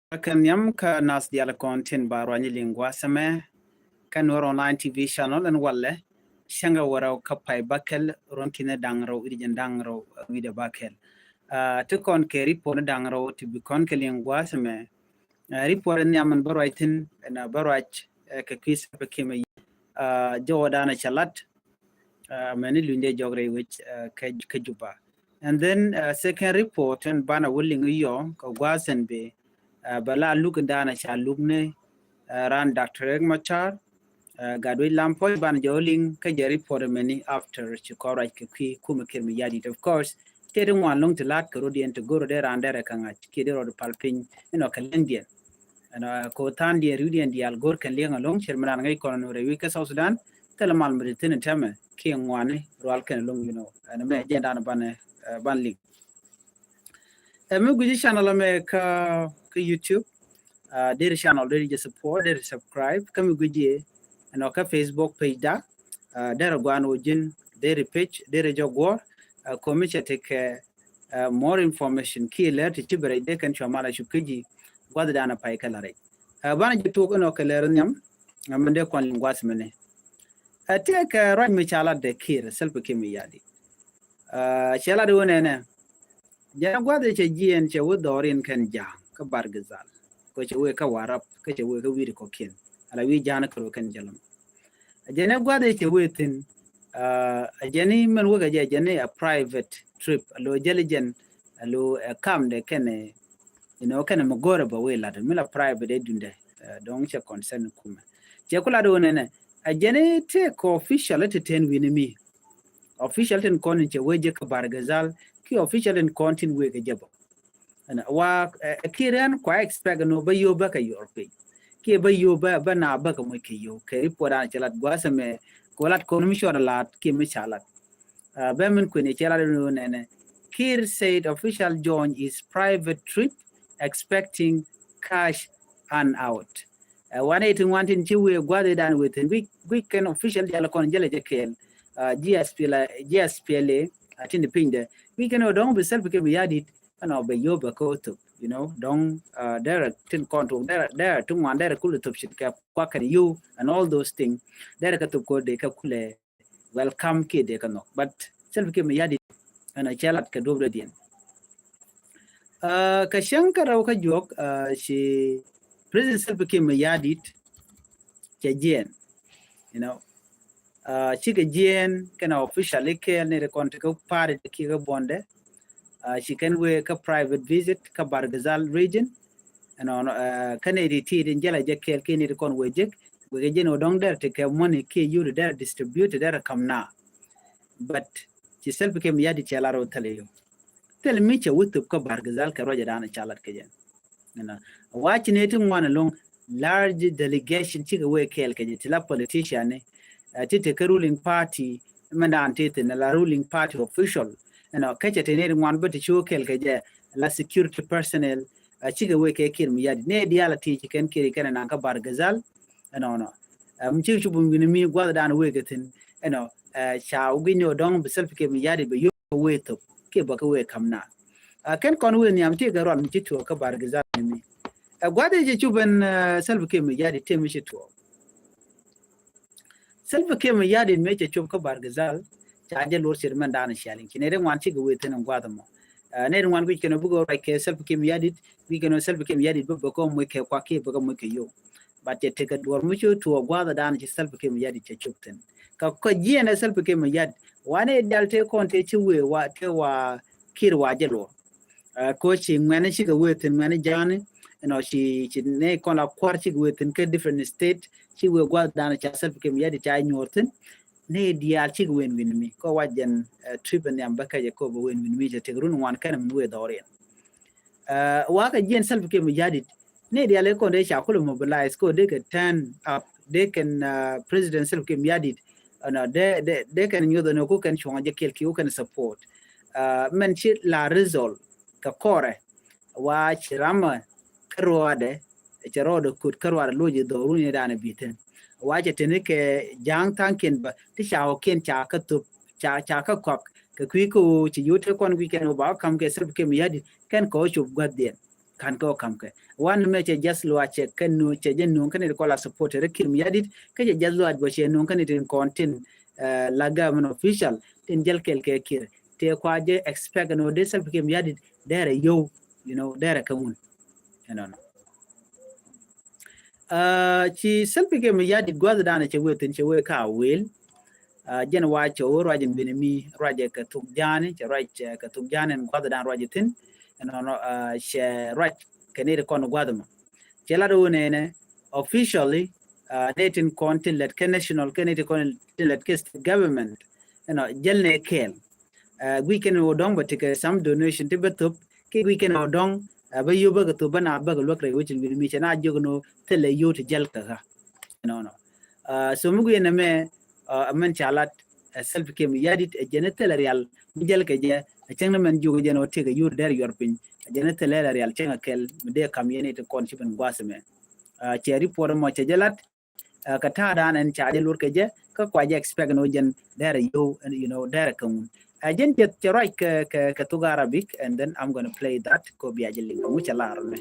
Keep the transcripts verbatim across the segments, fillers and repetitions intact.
Kɛ nhiam kä nath diaal kɔn tin ba ruany liŋ gua̱a̱th ɛmɛ kä Nuer Online T V channel ɛn walɛ cäŋɛ wärä kä pay bakɛl ruɔ̱n ki̱n da̱ŋ rɛw i̱ di jɛn da̱ŋ rɛw wi̱dɛ bakɛl. Ti kɔn kɛ report ni da̱ŋ rɛw ti bi kɔn kɛ liŋ gua̱a̱th ɛmɛ. Report ni nhiam ɛn bä ruac thi̱n ɛn bä ruac kɛ kui̱ Salva Kiir Mayardit. Jɔwä danɛ cɛ lat mɛni luny dee jɔk rɛy wec kä Juba. And then second report ɛn banɛ wä liŋ yɔ kɛ gua̱a̱th ɛn bi bɛ la luk in danɛ ca luk ni ran Doctor Riek Machar. Gatwec Lam Puɔ̱c banɛ jɛ wä liŋ kä jɛ report mɛni after ci kɔn ruac kɛ kui̱ kumɛ Kiir Mayardit. Of course tëë ti ŋuan lo̱ŋ ti la̱t kɛ rot yɛn ti go̱r dee ran derɛ kɛ ŋa̱c kiɛ dee rot pal piny inɔ kɛ liŋ diɛn. Ɛn ko tha̱a̱ŋ diɛn ri̱w diɛn diaal go̱r kɛn liɛŋ ɛlɔ̱ŋ cɛr mi raan ŋäc kɔn nuɔr ɛ wi̱c kä South Sudan. Thilɛ mal mi ti thi̱n tɛmɛ kiɛ ŋuani rual kɛn ɛlɔ̱ŋ, you know, ɛn mɛ jɛn dan ban ban liŋ. Ɛ mi gui̱ci channel mɛ kä kä YouTube. Deri channel deri jɛ support, deri subscribe kä mi gui̱ci ɛn ɔ kä Facebook page da. Deri guan wä ji̱n deri page deri jɛ guɔr. Komi cɛ tekɛ more information kiɛ lɛr ti ci bɛ rɛc dee kɛn cua mal a cup kä ji̱ gua̱th danɛ pay kɛ la rɛc. Banɛ jɛ tuɔk inɔ kɛ lɛr nhiam. Mɛn dee kɔn liŋ gua̱th mɛnɛ. Tëëkɛ ruac mi ca lat dee Kiir Salva Kiir Mayardit. Cɛ lat wä nɛnɛ jɛn gua̱th cɛ jiɛn cɛ wä dhɔr in kɛn ja̱a̱ŋ kä Bargazal kɛ cɛ wee kä Warap kä cɛ wee kä wi̱i̱ kɔkiɛn ala wi̱i̱ ja̱a̱ŋ kɛ rɔ kɛn jɛ lɔm. Jɛn gua̱th cɛ wee thi̱n. A jɛn mɛn wä kɛ jɛ jɛn a private trip a lo jɛl jɛn a lo ɛ kam dɛ kɛn ɛ, you know, kɛn ɛ mɛ go̱rɛ bɛ wee lat mi la private dɛ dundɛ. Dɔŋ cɛ concern kumɛ cɛ ku lat wä nɛnɛ a jɛn tëëkɛ official ti ten wi̱ni mi. Official tin kɔn in cɛ wee jɛ kä Bargazal ki official tin kɔn tin wee kɛ jɛ bä. Ɛn wa ɛ Kiir ɛn kua expect no bä yo bä kɛ yor piny kiɛ bä yo bä bä na bä kɛ moc kɛ yo kɛ report an cɛ lat gua̱a̱th ɛmɛ kɛ lat kɔn mi cuɔt lat kiɛ mi ca lat. Bɛ min kueni cɛ lat no nɛnɛ. Kiir said official join his private trip expecting cash and out. Ɛ wanɛ ti ŋuan tin ci wee gua̱a̱th idan wee thin guic guic kɛn official dial kɔn jɛlɛ jɛ kɛɛl. G S P L A, G S P L A a tin di piny dɛ guic kɛn wee dɔŋ bi Salva Kiir Mayardit. Ɛn ɔ bɛ yop bɛ kä wä thop, you know, dɔŋ derɛ tin kɔn tok derɛ derɛ ti ŋuan derɛ kulɛ thop cit kɛ kuak kɛn you and all those things. Derɛ kɛ thop kɛ wä dee kɛ kulɛ welcome kiɛ dee kɛ nhɔk. But Salva Kiir Mayardit ɛn ɔ cɛ lat kɛ duɔp dɔ̱diɛn. Kɛ cäŋ kärɛw kä juɔk ci President Salva Kiir Mayardit cɛ jiɛn, you know. Cikɛ jiɛn kɛn official ikɛɛl ni ri kɔn ti kä party ti kiɛ kä buɔndɛ. Ci kɛn wee kä private visit kä Bargazal region. Ɛnɔnɔ kä ni ri ti ri jɛl a jɛ kɛɛl kiɛ ni ri kɔn wee jek wee kɛ jiɛn wä dɔŋ derɛ ti kɛ money kiɛ yuri derɛ distribute derɛ kam na. But ci Salva Kiir Mayardit cɛ lar wä thil yo. Thil mi cɛ wä thop kä Bargazal kɛ ruacɛ dan ca lat kɛ jɛ. Ɛnɔ waci ni ti ŋuan ɛlɔŋ large delegation cikɛ wee kɛɛl kɛ jɛ ti la politician ni ti te kä ruling party. Mɛn dan ti thin la ruling party official. Ɛnɔ kɛ cɛ ti ni ti ŋuan bä ti ci wä kɛɛl kɛ jɛ la security personnel. Cikɛ wee kɛ Kiir Mayardit ni diaal a ti ci kɛn Kiir kɛn nan kä Bargazal. Ɛnɔnɔ mi cikɛ cup wi̱ni mi gua̱th dan wee kɛ thin. Ɛnɔ ca wä gui̱ny ni wä dɔŋ bi Salva Kiir Mayardit bɛ yop wee thop kiɛ bä kä wee kam na. Kɛn kɔn wee nhiam ti kɛ rual mi ci tuɔɔk kä Bargazal ni mi. Ɛ gua̱th i̱ ci cup ɛn Salva Kiir Mayardit ti mi ci tuɔɔk. Salva Kiir Mayardit mi cɛ cup kä Bargazal ca jɛ luɔr cir mɛn dan cial in ci nɛ ri ŋuan cikɛ wee thin in gua̱th mɔ. Nɛ ri ŋuan guic kɛn wä bikɛ wä ruac kɛ Salva Kiir Mayardit guic kɛn wä Salva Kiir Mayardit bä bä kä moc kɛ kuak kiɛ bä kä moc kɛ yop. But cɛ tekɛ duɔr mi ci tuɔɔk gua̱th dan ci Salva Kiir Mayardit cɛ cup thin. Kä kä jiɛn ɛ Salva Kiir Mayardit wanɛ dial tëë kɔn tëë ci wee wa tëë wa Kiir wa jɛ luɔr. Ko ci ŋuɛni cikɛ wee thin ŋuɛni ja̱a̱ni. Ɛnɔ ci ci nɛ kɔn la kuar cikɛ wee thin kä different state ci wee gua̱th dan ca Salva Kiir Mayardit ca nyuɔr thin. Nɛ diaal cikɛ wen wi̱ni mi ko wa jɛn trip ɛn nhiam bä kɛcɛ ko bɛ wen wi̱ni mi cɛ tek run ŋuan kɛn min wee dhɔriɛn. Wakä jiɛn Salva Kiir Mayardit ni diali kɔn dee ca kulɛ mobilize ko dee kɛ turn up dee kɛn President Salva Kiir Mayardit. Ɛnɔ dee dee kɛn nyuɔth ɛnɔ ko kɛn cuɔŋ jɛ kɛɛl ki ko kɛn support. Mɛn ci la result kɛ kɔrɛ wa ci ramɛ kä ruɔdɛ cɛ rɔɔdɛ kut kä ruɔdɛ loc i̱ dhɔrun i̱ danɛ bithin. Wa cɛ teni kɛ ja̱a̱ŋ tha̱a̱ŋkiɛn bä ti ca ɣɔkiɛn ca kä thop ca ca kä kɔak kɛ kui̱ kä ɣöö ci yot te kɔn kui̱ kɛn ɣöö ba kä ka̱m kɛ Salva Kiir Mayardit kɛn kɛ ɣöö cop gua̱thdiɛn. kan kɛ wä kam kɛ. Wan mɛ cɛ just luac cɛ kɛ nu cɛ jɛ nuŋ kɛ ni kɔla support rɛ Kiir Mayardit, kɛ cɛ just luac bɔ cɛ nuŋ kɛ ni tin kɔn tin, eh, la government official tin jɛl kɛl kɛ Kiir. Tëë kua jɛ expect ni wä dee Salva Kiir Mayardit dɛrɛ yio̱w, you know, dɛrɛ kɛ ŋun. You know, no. Ah, ci Salva Kiir Mayardit gua̱th danɛ cɛ wee thin cɛ wee ka wel. Ah, jɛn wa cɛ wee ruac in bini mi ruac kɛ thuk jani, cɛ ruac, eh, kɛ thuk jani in gua̱th dan ruac thin. Ɛnɔnɔ, ah, cɛ ruac kɛ ni ri kɔn gua̱th mɔ. Cɛ lat wee nɛnɛ officially, ah, ni tin kɔn tin lɛt kɛ national kɛ ni tin kɔn tin lɛt kɛ state government. Ɛnɔ jɛl nɛ kɛɛl. Ah, guic kɛn wä dɔŋ bä tikɛ some donation ti bä thop, kɛ guic kɛn wä dɔŋ, ah, bä yio̱w bä kɛ thop bä na bä kɛ luäk rɛy wecin wi̱ni mi cɛ na jiök ni wä thilɛ yio̱w ti jɛl kɛ ɣä. Ɛnɔnɔ. Ah, so mi guic nɛ mɛ, ah, mɛn ca lat, ah, Salva Kiir Mayardit, ah, jɛn thilɛ rial mi jɛl kɛ jɛ, ah, cäŋ ni mɛn jiök jɛn wä tikɛ yio̱w dɛr yuɔr piny, ah, jɛn thilɛ rial cäŋ a kɛl mi dee kam yɛn it kɔn ci ben gua̱th mɛ. Ah, cɛ report mɔ cɛ jɛ lat, ah, kɛ ta̱a̱ dan ɛn ca jɛ lor kɛ jɛ, kä kua jɛ expect ni wä jɛn dɛrɛ yio̱w, you know, dɛrɛ kɛ ŋun. Ah, jɛn jɛ cɛ ruac kɛ, kɛ, kɛ thuk Arabic, and then I'm gonna play that kɔ bia jɛ liŋ ŋu cɛ lar mɛ.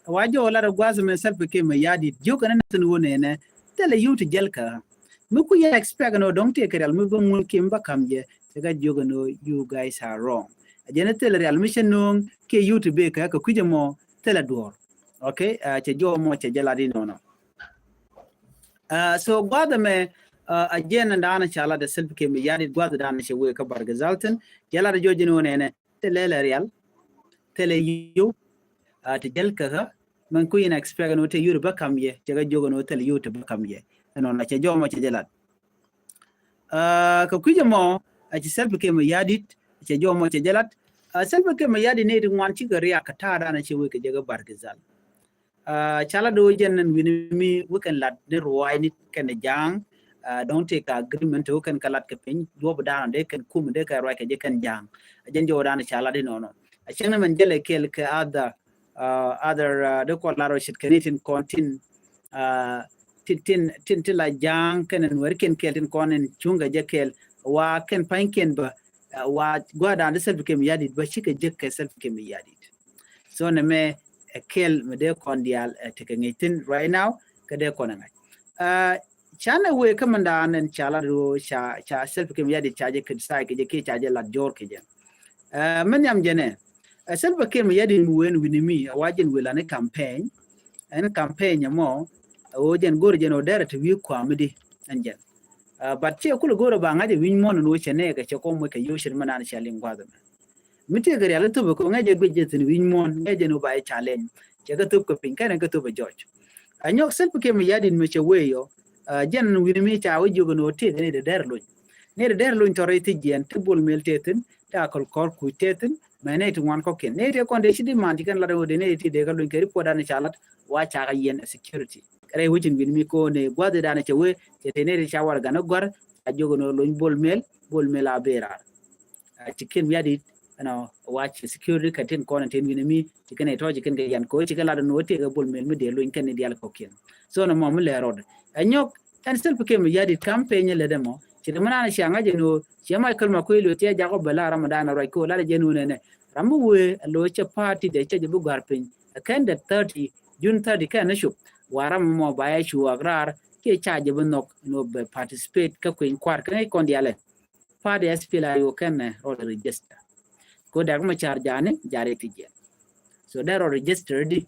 Wa jɔw lar gua̱th mɛ Salva Kiir Mayardit jiök kɛn ni thin wä nɛnɛ thilɛ yio̱w ti jɛl kɛ ɣä. Mi ku yɛ expect ni wä dɔŋ tëë kɛ rial mi bä ŋun Kiir bä kam jɛ, cɛ kɛ jiök ni wä, you guys are wrong. A jɛn thilɛ rial mi cɛ no̱o̱ŋ kiɛ yio̱w ti bee kɛ ɣä kɛ kui̱c ɛmɔ thilɛ duɔ̱ɔ̱r. Okay, ah, cɛ jɔw mɔ cɛ jɛ lat inɔnɔ. Ah, so gua̱th mɛ, ah, a jɛn dan ca lat ɛ Salva Kiir Mayardit gua̱th dan cɛ wee kä Bahr el Ghazal thin, cɛ lat ɛ jɔw jɛn wä nɛnɛ thilɛ lɛ rial, thilɛ yio̱w, ah, ti jɛl kɛ ɣä, mɛn ku yɛn expect ni wä tëë yio̱w ti bä kam yɛ, cɛ kɛ jiök ni wä thilɛ yio̱w ti bä kam yɛ. Ɛnɔnɔ cɛ jɔw mɔ cɛ jɛ lat. Ah, kɛ kui̱c ɛmɔ, a ci Salva Kiir Mayardit, cɛ jɔw mɔ cɛ jɛ lat. Ah, Salva Kiir Mayardit ni ti ŋuan cikɛ riak kɛ ta̱a̱ dan cɛ wee kɛ jɛ kɛ Bahr el Ghazal. Ah, ca lat wä jɛn ni wi̱ni mi wä kɛn lat ni ruac ni kɛn ja̱a̱ŋ, ah, dɔ̱ŋ tëë kɛ agreement wä kɛn kɛ lat kɛ piny, duɔp dan dee kɛn kum dee kɛ ruac kɛ jɛ kɛn ja̱a̱ŋ. A jɛn jɔw dan ca lat inɔnɔ. A cäŋ ni mɛn jɛl ɛ kɛl kɛ other, ah, other, ah, dee kɔn lar wä ce̱tkɛ ni tin kɔn tin, ah, tin, tin, tin, tin la ja̱a̱ŋ kɛn nuɛr kɛn kɛl tin kɔn in cuŋ kɛ jɛ kɛl wa kɛn pa̱ny kɛn bä, ah, wa gua̱dan dee Salva Kiir Mayardit bä cikɛ jek kɛ Salva Kiir Mayardit. So nɛ mɛ ɛ kɛl mi dee kɔn diaal, eh, tekɛ ŋi̱c thin right now kɛ dee kɔn ɛ ŋa̱c. Ah, canɛ wee kä mɛn daan ɛn ca lat ro ca, ca Salva Kiir Mayardit ca jɛ criticize kɛ jɛ kiɛ ca jɛ lat jɔr kɛ jɛ. Ah, mɛn nhiam jɛ nɛ, ah, Salva Kiir Mayardit mi wee ɛn wi̱ni mi a wa jɛn wee la ni campaign. Ɛn campaign ɛmɔ a wä jɛn go̱r jɛn wä dɛrɛ ti wi̱i̱ kua̱a̱ mi di ɛn jɛn. Ah, but ciɛ kulɛ go̱r ɛ ba ŋa̱c ɛ wi̱ny muɔ̱n ɛn wä cɛ nɛɛkɛ cɛ kɔm wä kɛ yio̱w ce̱t mɛn an ca liŋ gua̱a̱th ɛmɛ. Mi tëëkɛ rial i̱ thop ɛ kɛ ŋäc ɛ guic jɛ thi̱n wi̱ny muɔ̱ɔ̱n, ŋäc jɛ ni wä ba jɛ challenge. Cɛ kɛ thop kɛ piny, kɛnɛ kɛ thop ɛ jɔc. Ɛ nyɔk Salva Kiir Mayardit mi cɛ wee yɔ, ah, jɛn wi̱ni mi ca wä jiök ni wä tëëkɛ ni dee dɛr lony. Ni dee dɛr lony tɔrɔ i̱ thi̱c jiɛn, ti Bol Mel tëë thi̱n, ti Akol Kɔr Kuc tëë thi̱n, mɛ nɛy ti ŋuan kɔ̱kiɛn. Nɛy ti kɔn dee ci demand ci kɛn lat ɛn wä dee nɛy ti dee kɛ lony kɛ report dan ca lat, wa ca kɛ yiɛn ɛ security. Rɛy wecin wi̱ni mi ko̱n ɛ gua̱th dan cɛ wee, cɛ tëë nɛy ti ca warɛga ni gɔ̱a̱r, a jiök ni wä lony Bol Mel, Bol Mel a ben raar. Ah, ci Kiir Mayardit, you know, wa ci security kɛ tin kɔn tin wi̱ni mi, ci kɛn ɛ tɔ̱ ci kɛn kɛ yan kɛ wä ci kɛ lat ni wä tëëkɛ Bol Mel mi dee lony kɛn ni diaal kɔ̱kiɛn. So nɛ mɔ mi lɛ rɔɔdɛ. Ɛ nyɔk, ɛn Salva Kiir Mayardit campaign lɛ dɛ mɔ, ci dee mi naan cia ŋa̱c ɛn wä, ci Michael Makuei Lueth ti a jakɔ bɛ la ram dan ruac kɛ wä lat ɛ jɛn wä nɛnɛ. Ram mi wee, ɛ lo̱c cɛ party dee cɛ jɛ bi gua̱r piny. Ɛ kɛn dee thirty, June thirty kɛn ni cop. Wa ram mɔ ba yɛ cu ak raar, kiɛ ca jɛ bi nhɔk, ɛn wä bɛ participate kä kueny kua̱r kɛ ŋäc kɔn diaalɛ. Party S P L A I O kɛn nɛ rɔ register. Ko Dr. Machar jani, jari ti jiɛn. So dee rɔ register di.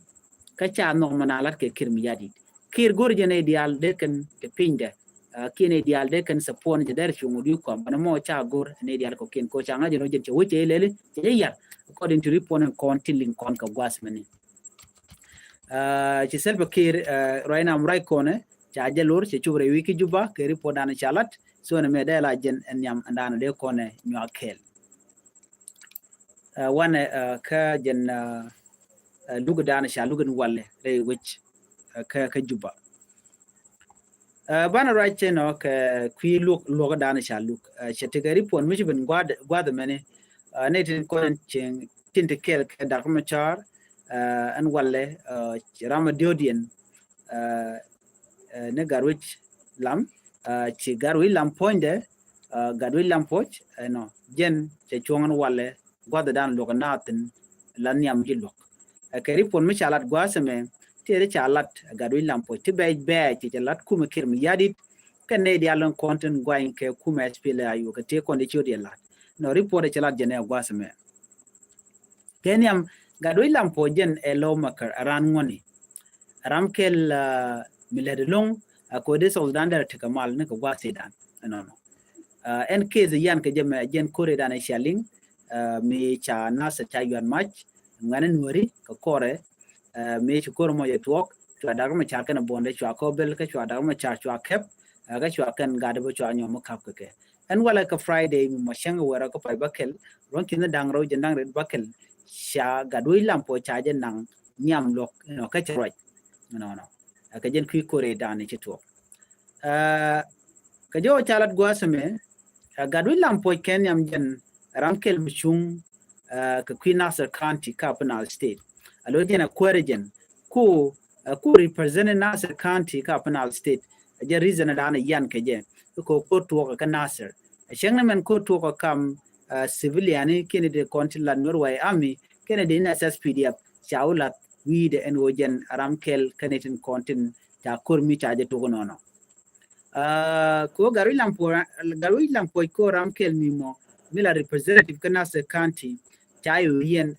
Kä ca nhɔk mɛ na lat kɛ Kiir Mayardit. Kiir go̱r jɛ nɛy diaal dee kɛn te piny dɛ. Ah, kiɛ nɛy diaal dee kɛn support ni cɛ dee rɛ cuŋ di kɔm. Banɛ mɔ ca go̱r nɛy diaal kɔ̱kiɛn ko ca ŋa̱c jɛ nɔ jɛn cɛ wä cɛ ilɛli, cɛ jɛ yar. According to report ni kɔn ti liŋ kɔn kɛ gua̱th mɛni. Ah, ci Salva Kiir, ah, ruac nam ruac kɔnɛ, ca jɛ lor, cɛ cop rɛy wi̱i̱ ki Juba, kɛ report dan ca lat, so nɛ mɛ dee la jɛn ɛn nhiam ɛn dan dee kɔnɛ nyuak kɛɛl. Ah, wanɛ, ah, kä jɛn, ah, ah, luk dan ca luk ɛn walɛ rɛy wec, ah, kä, kä Juba. Ah, banɛ ruac cɛ nɔ kɛ kui̱ luɔk, luɔk dan ca luk. Ah, cɛ tekɛ report mi ci ben gua̱th, gua̱th mɛni, ah, ni tin kɔn cieŋ tin ti kɛl kɛ Dak Macar, ɛn walɛ ci ram a diodiɛn ni Gatwec Lam, ci Gatwec Lam puɔ̱nydɛ, Gatwec Lam puɔ̱c ɛnɔ jɛn cɛ cuɔ̱ŋ ɛn walɛ gua̱thdan luɔk ɛ naathin la nhiam ji̱ luɔk. Ɛ kɛ ripot mi ca lat gua̱a̱th ɛmɛ, tëëdɛ ca lat Gatwec Lam puɔ̱c ti bɛɛc bɛɛc ti ca lat kumɛ Kiir Mayardit kɛ nɛy diaal in kɔn tin guany kɛ kumɛ S P L A I O kɛ tëë kɔn di ciöt yɛ lat. Nɔ ripot ɛ ca lat jɛn ɛ gua̱a̱th ɛmɛ. Kɛ nhiam Gatwec Lam puɔ̱c jɛn ɛ lawmaker ɛ ran ŋuɔ̱ni. Ram kɛl mi lät ɛlɔ̱ŋ a kɛ wä di South Sudan dɛr tekɛ mal ni kɛ gua̱a̱th Sudan. Ɛnɔnɔ. Ɛn case yan kɛ jɛ mɛ jɛn kori dan ɛ cia liŋ mi ca Nasir ca yuan mac ŋuɛn nuɔri kɛ kɔrɛ mi ci kori mɔ jɛ tuɔk cua Dak Macar kɛn buɔndɛ cua kɔ bel kä cua Dak Macar cua kɛp kä cua kɛn gat bä cua nyɔm kap kɛ kɛ. Ɛn walɛ kɛ Friday mi mɔ cäŋ wɛrɛ kɛ pay bäkɛl ruɔn ki̱n daŋ rɛw jɛ daŋ ret bäkɛl ca Gatwec Lam puɔ̱c ca jɛ naŋ nhiam luɔk inɔ kä cɛ ruac. Inɔnɔ. Ɛ kɛ jɛn kui̱ kori dan ci tuɔk. Kɛ jɛ wä ca lat gua̱a̱th ɛmɛ Gatwec Lam puɔ̱c kɛ nhiam jɛn ram kɛl mi cuŋ kɛ kui̱ Nasir County kä Upper Nile State. A lo jɛn a kuäärä jɛn ku ku represent Nasir County kä Upper Nile State. Ɛ jɛ reason dan yan kɛ jɛ kɛ kor tuɔk kä Nasir. Ɛ cäŋ ni mɛn kor tuɔk kam civilian ni kɛn di kɔn ti lat Nuer White Army kɛn di ni S S P D F ca wä lat wi̱i̱dɛ ɛn wä jɛn ram kɛl kɛn tin kɔn tin ca kor mi ca jɛ tuɔk nɔnɔ. Kɛ wä Gatwec Lam puɔ̱c, Gatwec Lam puɔ̱c kɛ wä ram kɛl mi mɔ mi la representative kä Nasir County ca yɛ wä yɛn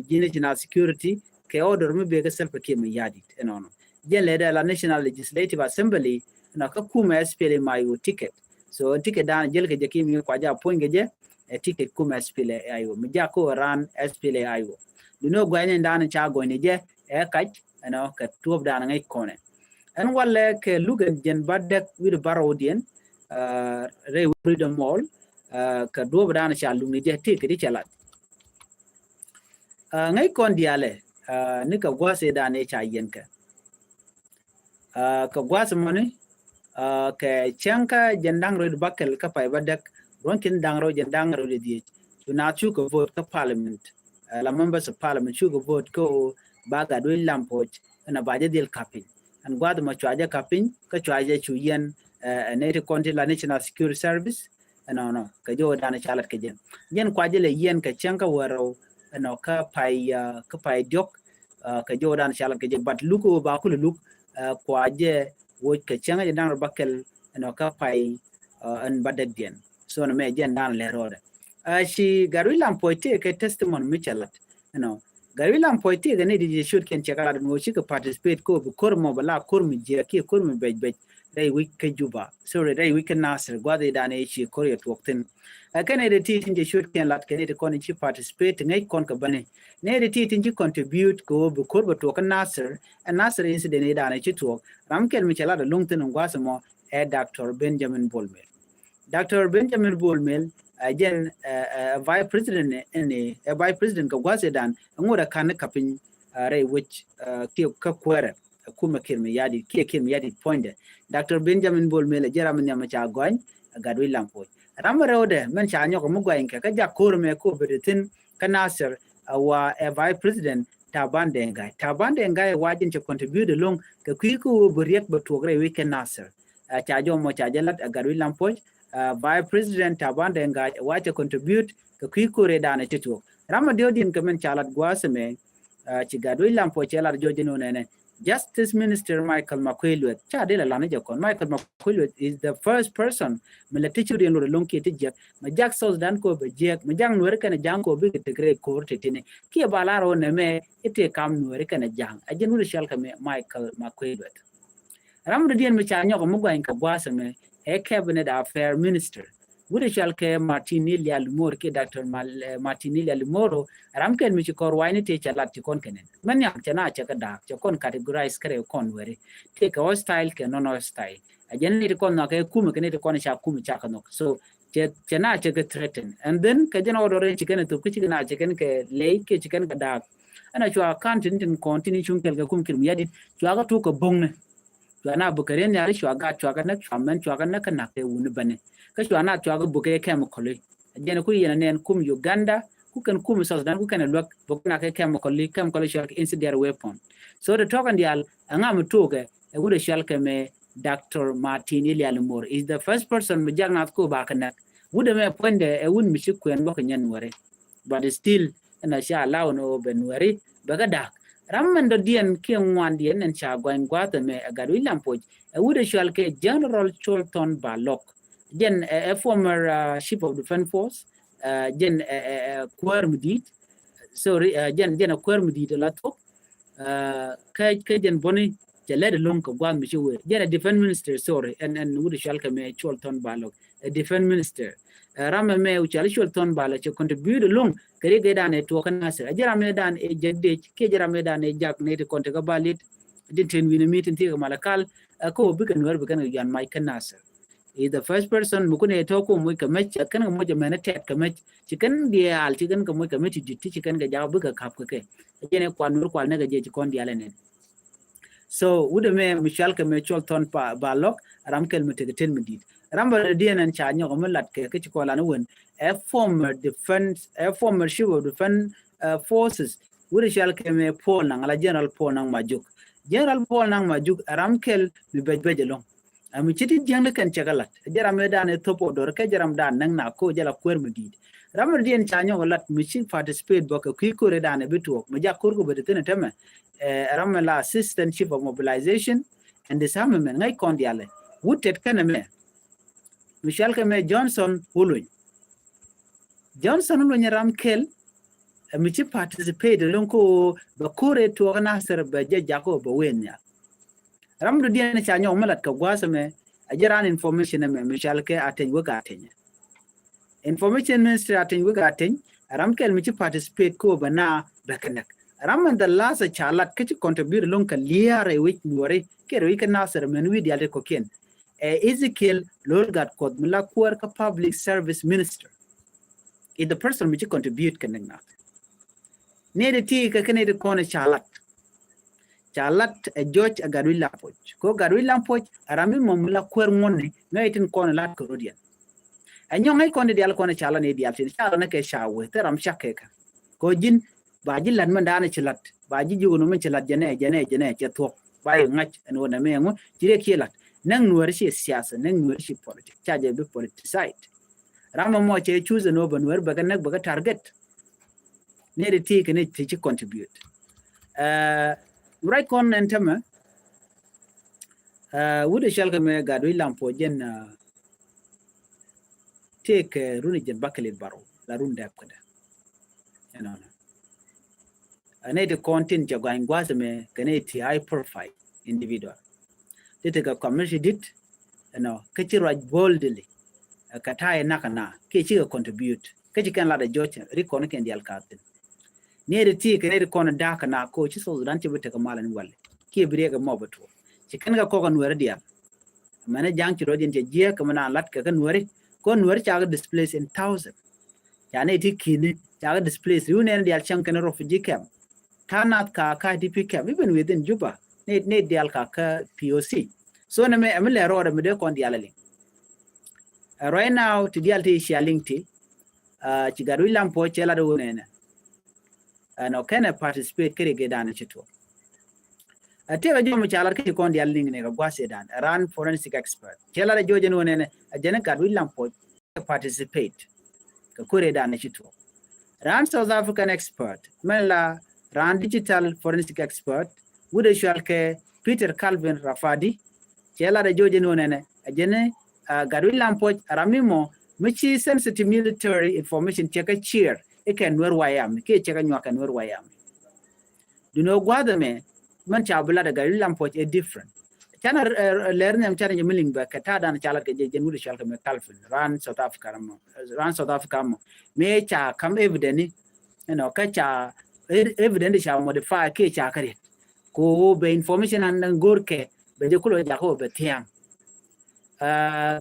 ji̱n national security kɛ order mi bek kä Salva Kiir Mayardit ɛnɔnɔ. Jɛn lɛ dɛ la National Legislative Assembly nɔ kä kumɛ S P L A I O ticket. So ticket dan jɛl kɛ jɛ ki mi kua jɛ a puɔ̱ny kɛ jɛ ɛ ticket kumɛ S P L A I O mi jak kä ran S P L A I O. Duni guɛny in dan ca gɔny ni jɛ ɛ kac ɛnɔ kɛ tuɔp dan ŋäc kɔnɛ. Ɛn walɛ kɛ luk ɛn jɛn ba dɛk wi̱r barɔwdiɛn rɛy wi̱r dɛ mɔɔl kɛ duɔp dan ca luk ni jɛ ti kɛ di cɛ lat. Ŋäc kɔn diaalɛ ni kɛ gua̱a̱th ëë dan ëë ca yɛn kɛ. Kɛ gua̱a̱th mɔni kɛ cäŋ kä jɛn da̱ŋ rɛw bäkɛl kä pay bädäk ruɔ̱n ki̱n da̱ŋ rɛw jɛn da̱ŋ rɛw di dhiec. Cu naath cukɛ vote kä parliament. La members of parliament cukɛ vote kä ɣöö ba Gatwec Lam puɔ̱c ɛn a ba jɛ dhil ka̱p piny. Ɛn gua̱a̱th mɔ cua jɛ ka̱p piny kä cua jɛ cu yɛn ɛ nɛy ti kɔn ti la National Security Service. Ɛnɔnɔ kɛ jɛ wä dan ca lat kɛ jɛ. Jɛn kua jɛ lɛ yɛn kɛ cäŋ kä wärɛw ɛnɔ kä pay kä pay diɔk. Kɛ jɛ wä dan ca lat kɛ jɛ but luk wä ba kulɛ luk kua jɛ wä kɛ cäŋ jɛ dan rɔ bäkɛl ɛnɔ kä pay ɛn bädäkdiɛn. So nɔ mɛ jɛn dan lɛ rɔɔdɛ. Ci Gatwec Lam puɔ̱c tëë kɛ testimony mi cɛ lat ɛnɔ Gatwec Lam puɔ̱c tëë kɛ ni di jɛ ciötkiɛn cɛ kä lat ɛn ɣöö cikɛ participate kä ɣöö bi ko̱r mɔ bɛ la ko̱r mi jiɛk kiɛ ko̱r mi bɛc bɛc rɛy wi̱c kä Juba. Sorry, rɛy wi̱c kä Nasir gua̱th i̱ dan i̱ ci ko̱r yɛ tuɔɔk thi̱n. Ɛ kɛn i̱ di ti tin jɛ ciötkiɛn lat kɛn i̱ ti kɔn i̱ ci participate ti ŋäc kɔn kɛ bäni. Ni i̱ di ti tin ci contribute kɛ ɣöö bi ko̱r bɛ tuɔɔk kä Nasir. Ɛ Nasir incident i̱ dan i̱ ci tuɔɔk ram kɛl mi cɛ lat ɛlɔ̱ŋ thi̱n in gua̱th ɛmɔ ɛ Doctor Benjamin Bol Mel. Doctor Benjamin Bol Mel ɛ jɛn ɛ vice president ɛn ɛ vice president kɛ gua̱th ɛ dan ŋot ɛ ka̱n ni ka̱piny rɛy wec kiɛ kä kuäärɛ ɛ kumɛ Kiir Mayardit kiɛ Kiir Mayardit puɔ̱nydɛ. Doctor Benjamin Bol Mel ɛ jɛn ram mi nhiam ɛ ca gɔny ɛ Gatwec Lam puɔ̱c. Ram mi rɛwdɛ mɛn ca nyɔk ɛ mi guany kɛ kä jak ko̱r mɛ ko̱r bɛ di thi̱n kä Nasir ɛ wa ɛ vice president Taban Deng Gai. Taban Deng Gai ɛ wa jɛn cɛ contribute ɛlɔ̱ŋ kɛ kui̱ kä ɣöö bɛ riɛk bɛ tuɔɔk rɛy wec kɛ Nasir. Ca jɔmɔ ca jɛ lat ɛ Gatwec Lam puɔ̱c. Vice President Taban Deng Gai wa cɛ contribute kɛ kui̱ ko̱r ëë dan ɛ ci tuɔɔk. Ram a diɔ̱ɔ̱kdiɛn kɛ mɛn ca lat gua̱a̱th ɛmɛ ci Gatwec Lam puɔ̱c cɛ lat jɔɔc ɛn ɣöö nɛnɛ Justice Minister Michael Makuei Lueth ca dee la lan ni jɛ kɔn. Michael Makuei Lueth is the first person mi la ti ciötdiɛn lot ɛlɔ̱ŋ kiɛ ti jiäk mi jak South Sudan kɛ ɣöö bɛ jiäk mi jak Nuääri kɛnɛ ja̱ŋ kɛ ɣöö bikɛ tek rɛy ko̱r ti tini kiɛ ba lar ɣöö nɛmɛ i̱ tëë kam Nuääri kɛnɛ ja̱ŋ. Ɛ jɛn wut cɔal kɛ Michael Makuei Lueth. Ram dɔ̱diɛn mi ca nyɔk mi guany kɛ gua̱a̱th ɛmɛ ɛ cabinet affair minister. Wut cɔal kɛ Martin Ilia Limoro kiɛ Doctor Martin Ilia Limoro. Ram kɛn mi ci kɔn ruacni tëë cɛ lat ci kɔn kɛnɛ mɛ nhiam cɛ na cɛ kɛ da̱a̱k cɛ kɔn categorize kɛ rɛy kɔn weri tëë kɛ hostile kɛ non hostile. Ɛ jɛn ni ti kɔn nhɔk kɛ kumɛ kɛ ni ti kɔn ca kumɛ ca kɛ nhɔk. So cɛ cɛ na cɛ kɛ threaten and then kɛ jɛn order ci kɛn thop kä ci kɛn a cɛ kɛn kɛ ley kɛ ci kɛn kɛ da̱a̱k. Ɛn a cua kan tin tin kɔn tin cuŋ kɛl kɛ kum Kiir Mayardit cua kɛ tuk kɛ bo̱ŋni. Cua na bukɛ riɛn nhial cua gat cua kɛ näk cua mɛn cua kɛ näk kɛ nak kɛ wuni bäni. Kä cua na cua kɛ bukɛ chemical. Jɛn ku yɛn nɛn kum Uganda ku kɛn kum South Sudan, ku kɛn luäk, bä kɛn a kɛ chemical, chemical cɔal kɛ incendiary weapon. So tɔ̱tɔ̱ kɛn diaal, ɛŋa mi tuukɛ, ɛ wut ɛ cɔal kɛ mɛ Doctor Martin Ilia Limor is the first person mi jak nath ko ba kɛ näk. Wut ɛmɛ puɔ̱nydɛ ɛ wut mi ci kuɛn bä kɛ nyɛn Nuɛri. But still, ɛn a ca allow ni ɣöö bɛ Nuɛri bɛ kɛ da̱k. Ram mɛn dɔ̱diɛn kiɛ ŋuandiɛn ɛn ca gɔany gua̱a̱th ɛmɛ ɛ Gatwec Lampuɔc, ɛ wut ɛ cɔal kɛ General Colton Balok. Jɛn ɛ, ɛ former, uh, chief of defense force, uh, jɛn ɛ, ɛ, ɛ kuäär mi di̱i̱t. Sorry, uh, jɛn, jɛn ɛ kuäär mi di̱i̱t ɛ la thok. Uh, kä, kä jɛn buni cɛ lɛt ɛlɔ̱ŋ kɛ gua̱a̱th mi ci wee. Jɛn ɛ defense minister, sorry, ɛn, ɛn wut ɛ cɔal kɛ mɛ Colton Balok, ɛ defense minister. Ɛ ram ɛmɛ wut cɔal Colton Balok cɛ contribute ɛlɔ̱ŋ kɛ ri gɛ dan ɛ tuɔɔk kä Nasir. Ɛ jɛ ram ɛ dan ɛ jɛ dec, kiɛ jɛ ram ɛ dan ɛ jak nɛ ti kɔn ti kä Balit. Din ten wi̱n ɛ mi tin ti kɛ Malakal, ɛ ko bikɛ Nuɛr bikɛ ni yan mac kä Nasir. Is the first person mi kun ɛ tɔ̱ ko moc kɛ mec, kɛn kɛ moc ɛ mɛn ɛ tɛt kɛ mec. Ci kɛn diaal, ci kɛn kɛ moc kɛ mec ti dit, ti ci kɛn kɛ jak bikɛ kap kɛ kɛ. Jɛn ɛ kuan Nuɛr kual nɛ kɛ jɛ ci kɔn diaal ɛ nɛn. So wut ɛmɛ mi cɔal kɛ mɛ Colton Balok, ram kɛl mi tekɛ ten mi di̱i̱t. Ram bä diɛn ɛn ca nyɔk mi lat kɛ, kɛ ci kɔn lan wen ɛ former defense, ɛ former chief of defense, uh, forces. Wut ɛ cɔal kɛ mɛ Paul Nang, ala General Paul Nang Majuk. General Paul Nang Majuk ɛ ram kɛl mi bɛc bɛc ɛlɔ̱ŋ. Ɛ mi ci ti jiäŋ ni kɛn cɛ kɛ lat. Jɛ ram ɛ dan ɛ thop ɔ dɔr kɛ jɛ ram dan näŋ na ko jɛ la kuäär mi di̱i̱t. Ram bä diɛn ca nyɔk lat mi ci participate bä kɛ kui̱ ko̱r ɛ dan ɛ bi tuɔɔk mi jak ko̱r kɛ bä ti thin ɛ tämɛ. Ɛ ram mi la assistant chief of mobilization and disarmament, ŋäc kɔn diaal ɛ wut tɛt kɛn ɛmɛ. Mi cɔal kɛ mɛ Johnson Oluny. Johnson Oluny ram kɛl ɛ mi ci participate ɛlɔ̱ŋ ko bɛ ko̱r ɛ tuɔɔk Nasir bɛ jɛ jak ko bɛ wen nhial. Ram dɔ̱diɛn ca nyɔk mi lat kɛ gua̱a̱th ɛmɛ, a jɛ ran information ɛmɛ mi cɔal kɛ Ateny Wek Ateny. Information ministry Ateny Wek Ateny, ram kɛl mi ci participate ko bɛ na bɛ kɛ näk. Ram mɛn the last ca lat kä ci contribute ɛlɔ̱ŋ kɛ lia̱a̱ rɛy wec Nuɔri kɛ rɛy wec kä Nasir mɛn wi̱i̱ diaal ti kɔ̱kiɛn. Ɛ Ezekiel Lol Gatkuɔth mi la kuäär kä public service minister. Is the person mi ci contribute kɛ näk nath. Ni di ti kɛ kɛ ni di kɔn ca lat. Ca lat ɛ George ɛ Gatwec Lampuɔc. Ko Gatwec Lampuɔc ɛ ram mi mɔ mi la kuäär ŋuɔ̱ni ŋäc tin kɔn lat kɛ rɔ̱diɛn. Ɛ nyɔŋ ŋäc kɔn di diaal kɔn ca lat ni diaal tin ca lat ni kɛ ca wee thil ram cak kɛ kɛ. Ko ji̱n ba ji̱ lat mɛn daanɛ ci lat, ba ji̱ ji̱ wun mɛn ci lat jɛnɛ jɛnɛ jɛnɛ cɛ thuɔ̱k. Ba yɛ ŋa̱c ɛn wun ɛmɛ ŋu ci rɛ kiɛ lat. Näŋ Nuɛri ci siasa, näŋ Nuɛri ci politic, ca jɛ bi politicized. Ram mɔ cɛ choose ɛn wun bɛ Nuɛri bɛ kɛ näk bɛ kɛ target. Ni di ti kɛ ni ti ci contribute. Ɛ right kɔn ɛn tämɛ. Ɛ wut ɛ cɔal kɛ mɛ Gatwec Lampuɔc jɛn, ɛ tëëkɛ run jɛn bakilit barɔw la run dɛp kädɛ. Ɛnɔnɔ. Ɛ nɛy ti kɔn tin cɛ gɔany gua̱a̱th ɛmɛ kɛ nɛy ti high profile individual. Ti tekɛ community dit, you know, kä ci ruac boldly, ɛ kɛ ta̱a̱ inak ɛna kiɛ cikɛ contribute kä ci kɛn lat ɛ jɔc ri kɔn kɛn diaal ka̱thin. Ni ri ti kɛ ni ri kɔn da̱a̱k kɛ na ko ci South Sudan ci bi tekɛ mal ɛn wali kiɛ bi riɛk ɛ mɔ bi tuɔɔk. Ci kɛn kɛ kɔk ɛ Nuɛri diaal. Mɛn ɛ ja̱ŋ ci ruac in cɛ jiɛk kɛ mɛ na lat kɛ kä Nuɛri. Ko Nuɛri cakɛ displace in thousand. Ca ni ti ki̱ni cakɛ displace. Ri wun ɛn diaal cäŋ kɛn refugee camp. Ta̱a̱ nath ka ka I D P camp. Even within Juba. Ni, ni diaal ka kä P O C. So ni mɛ ɛmi lɛ rɔɔdɛ mi dee kɔn diaal ɛ liŋ. Ɛ right now ti diaal ti cia liŋ ti. Ɛ ci Gatwec Lampuɔc cɛ lat wun ɛnɛ. Ɛn ɔ kɛnɛ participate kɛ ri gɛ dan ci tuɔɔk. Ɛ tëëkɛ jɔm ca lat kä ci kɔn diaal liŋ ni kɛ gua̱a̱th ɛ dan ɛ ran forensic expert cɛ lat ɛ jɔc ɛn wun ɛnɛ ɛ jɛn ɛ Gatwec Lampuɔc participate kɛ ko̱r ɛ dan ci tuɔɔk. Ran South African expert mɛn la ran digital forensic expert wut ɛ cɔal kɛ Peter Calvin Rafadi. Cɛ lat ɛ jɔc ɛn wun ɛnɛ ɛ jɛn ɛ Gatwec Lampuɔc ɛ ram mi mɔ mi ci sensitive military information cɛ kɛ share ikɛ Nuɛr White Army kiɛ cɛ kɛ nyuak kɛ Nuɛr White Army. Duni ɔ gua̱a̱th ɛmɛ mɛn ca bi lat ɛ Gatwec Lampuɔc ɛ different. Canɛ lɛr nhiam canɛ jɛ mi liŋ bɛ kɛ ta̱a̱ dan ca lat kɛ jɛ jɛn wut ɛ cɔal kɛ mɛ Calvin ran South Africa mɔ, ran South Africa mɔ. Mëë ca kam evidence ni ɛnɔ kä ca evidence ca modify kiɛ ca kä riet. Ko bɛ information an go̱r kɛ bɛ jɛ kulɔ jakä bɛ thia̱a̱ŋ.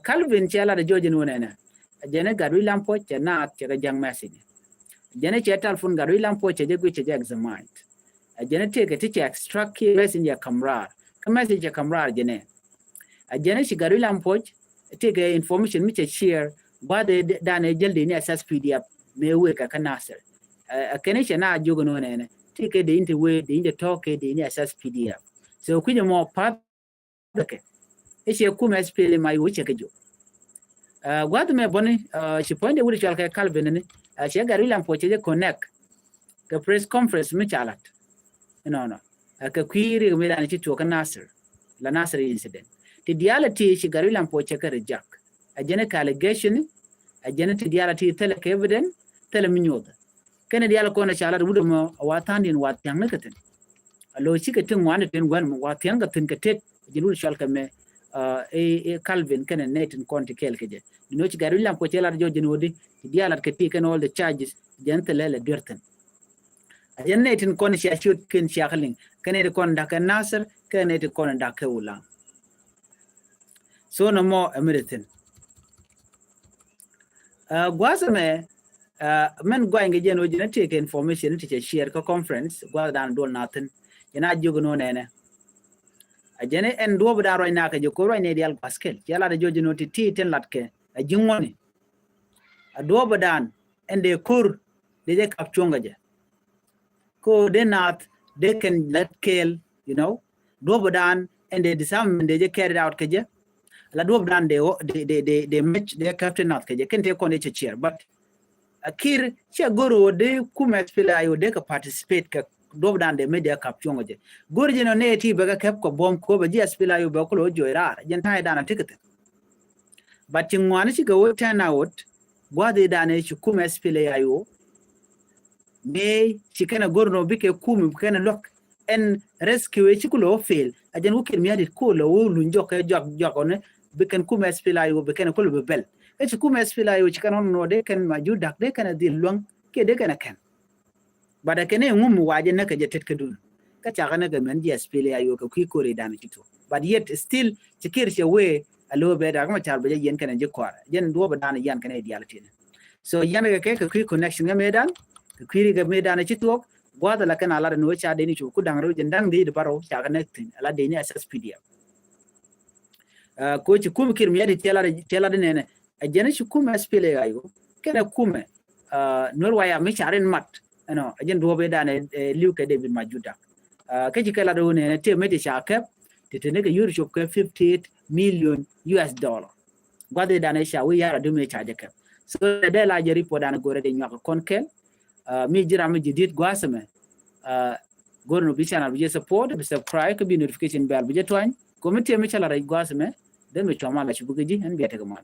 Calvin cɛ lat ɛ jɔc ɛn wun ɛnɛ. Ɛ jɛn ɛ Gatwec Lampuɔc cɛ naath cɛ kɛ ja̱ŋ message. Ɛ jɛn ɛ cɛ telephone Gatwec Lampuɔc cɛ jɛ guic cɛ jɛ examine. Ɛ jɛn ɛ tëëkɛ ti cɛ extract kiɛ message cɛ ka̱m raar. Kä message cɛ ka̱m raar jɛn ɛ. Ɛ jɛn ɛ ci Gatwec Lampuɔc tëëkɛ information mi cɛ share gua̱a̱th ɛ dan ɛ jäl dee ni S S P D F mëë wëë kɛ kä Nasir. Ɛ kɛn i̱ cɛ na jiök ɛn ɣän ɛnɛ ti kɛ dee in te wee dee in te tɔ̱ kɛ dee in i̱ S S P D F. So kui̱c ɛmɔ path kɛ i̱ cɛ kumɛ S P L M I O cɛ kɛ jiök. Gua̱th mɛ bäni ci puɔ̱nydɛ wut cɔal kɛ Calvin ni cɛ Gatwec Lam Puɔ̱c cɛ jɛ connect kɛ press conference mi ca lat. Inɔnɔ kɛ kui̱ rik mi dan ci tuɔk kä Nasir la Nasir incident. Ti diaal ti ci Gatwec Lam Puɔ̱c cɛ kɛ reject. A jɛn kɛ allegation, a jɛn ti diaal ti thilɛ kɛ evidence, thilɛ mi nyoth. Kɛn diaal kɔn ca lat wut mɔ a wa tha̱a̱ŋ din wa thia̱ŋ ni kɛ thi̱n. A lo̱ cikɛ ti ŋuan tin gua̱n mɔ wa thia̱ŋ kɛ thi̱n kɛ tet. Jɛn wut cɔal kɛ mɛ ɛ Calvin kɛn nɛ tin kɔn ti kɛɛl kɛ jɛ. Ni nɔ ci Gatwec Lam Puɔ̱c cɛ lat jɔ̱ jɛn wut di ti diaal lat kɛ ti kɛn all the charges jɛn thilɛ lɛ duer thi̱n. A jɛn nɛ tin kɔn cia ciöt kɛn cia kɛ liŋ kɛn nɛ ti kɔn da̱k kɛ Nasir kɛn nɛ ti kɔn da̱k kɛ Ulaŋ. So nɔmɔ ɛ mi ri thi̱n. Gua̱a̱th ɛmɛ mɛn gua̱ny kɛ jɛn ɣöö jɛn a tëëkɛ information ti cɛ share kä conference gua̱a̱th dan duɔl na thi̱n. Jɛn a jiök ɛn ɣöö nɛnɛ a jɛn ɛn duɔ̱ɔ̱p dan ruac na kɛ jɛ ko̱r ruac nɛ diaal gua̱a̱th kɛl cɛ lat a jiök jɛn ɣöö ti ti tin lat kɛ a ji̱ ŋuɔ̱ni. A duɔ̱ɔ̱p dan ɛn dee ko̱r dee jɛ kap cuɔ̱ŋ kɛ jɛ. Ko dee naath dee kɛn lät kɛɛl, you know. Duɔ̱p dan ɛn dee disarmament dee jɛ carried out kɛ jɛ. La duɔ̱p dan dee dee dee dee mec dee captain naath kɛ jɛ kɛn tee kɔn dee cɛ ciɛɛr, but a kir cɛ go̱r wä dee kumɛ S P L M I O dee kɛ participate kɛ duɔ̱p dan dee mec dee kap cuɔ̱ŋ kɛ jɛ. Go̱r jɛ nɔ nee ti bɛ kɛ kɛp kɛ buɔ̱m ko bɛ ji̱ S P L M I O bɛ kulɛ wä jo̱o̱c raar jɛn ta̱a̱ dan a ti kɛ thi̱n. But ci ŋuani cikɛ wä turn out gua̱a̱th i̱ danɛ ci kumɛ S P L M I O. Mëë ci kɛn a go̱r nɔ bikɛ kumɛ bikɛn a luäk ɛn rescue ci kulɛ wä fail. A jɛn wä kɛn mia̱t it kulɛ wä luny jɔk kɛ jɔak jɔak ɔni bikɛn kumɛ S P L M I O bikɛn a kulɛ bi bɛl. Kä ci kumɛ S P L M I O ci kɛn ɔn nɔ dee kɛn ma ju dak dee kɛn a dhil luäŋ kiɛ dee kɛn a kɛn. But a kɛn ɛ ŋum wa jɛ näk kɛ jɛ tet kädun. Kä cakɛ näk kɛ mɛn ji̱ S P L M I O kɛ kui̱ ko̱r i̱ danɛ ci tuɔk. But yet still ci kir cɛ wee a lo̱o̱ bɛ dak ma car bɛ jɛ yɛn kɛn a ji̱ kɔaar jɛn duɔ̱ɔ̱p ɛ danɛ yan kɛn a i̱ diaal tinɛ. So yan kɛ kɛ kɛ kui̱ connection kɛ mëë dan kɛ kui̱ ri kɛ mëë danɛ ci tuɔk. Gua̱a̱th ala kɛn a lat ɛn wee ca dee ni cu ku da̱ŋ rɛw jɛn da̱ŋ dee i̱ di barɔw cakɛ näk thi̱n ala dee ni S S P D F. Ko ci kum kir mi yadi tiɛla di nɛnɛ a jɛn ci kum S P L M I O kɛn a kumɛ Nuer Wayam mi carin mat. Ɛnɔ a jɛn duɔ̱ɔ̱p i̱ danɛ li̱w kɛ David Majuda. Kä ci kɛ lat wun ɛn tëë mec ca kɛp ti te ni kɛ yur cop kɛ fifty eight million U S dollar. Gua̱th i̱ danɛ ca wi̱i̱ yar a dumi ca jɛ kɛp. So dee la jɛ report danɛ go̱rɛ dee nyuak kɔn kɛl. Mi ji̱ ram mi ji̱ di̱t gua̱a̱th ɛmɛ go̱r nɔ bi channel bi jɛ support bi subscribe kä bi notification bell bi jɛ tuany. Komi tëë mi ca lat rɛc gua̱a̱th ɛmɛ dee mi cuam a la cup kä ji̱ ɛn bia tekɛ mal.